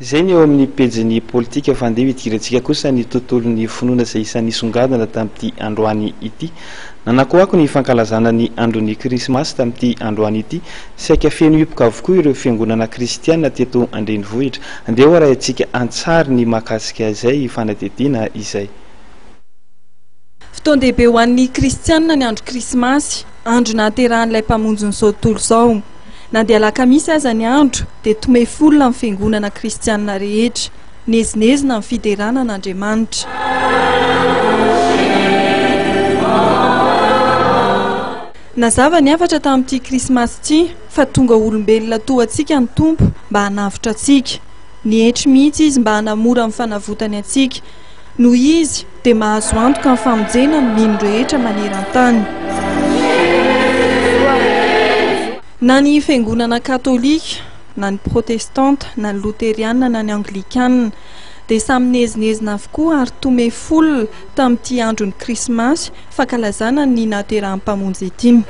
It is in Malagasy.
Izay ny eo amin'ny pejin'ny politika fa andeha hidirantsika kosa ny tontolon'ny finoana izay isan'ny nisongadina tamin'ity androany ity. Nanakoako ny fankalazana ny andron'ny krismasy tamin'ity androany ity. Saika feno hipoka avokoa ireo fiangonana kristiana teto an-drenivohitra. Andeha ho arahintsika an-tsary ny mahakasika izay fanadihadiana izay. Fotoan-dehibe ho an'ny kristiana ny andro krismasy, andro nahaterahan'ilay Mpamonjin'izao tontolo izao. Na dia alakamisy aza ny andro dia tomefy olona ny fiangonana kristiana rehetra. Niezinezina ny fiderana an'Andriamanitra. Nazava ny hafatra tamin'ity Krismasy ity fa tonga olombelona toa antsika ny Tompo mba hanavotra antsika. Nietry mihitsy Izy mba hanamora ny fanavotany antsika. Noho Izy dia mahazo antoka ny famonjena ny mino rehetra maneran-tany. Na ny Fiangonana Katolika, na ny Protestanta, na ny Loteriana na ny Anglikana dia samy niezinezina avokoa ary tomefy olona tamin'ity andron'ny Krismasy fankalazana ny nahaterahan'ny Mpamonjy ity.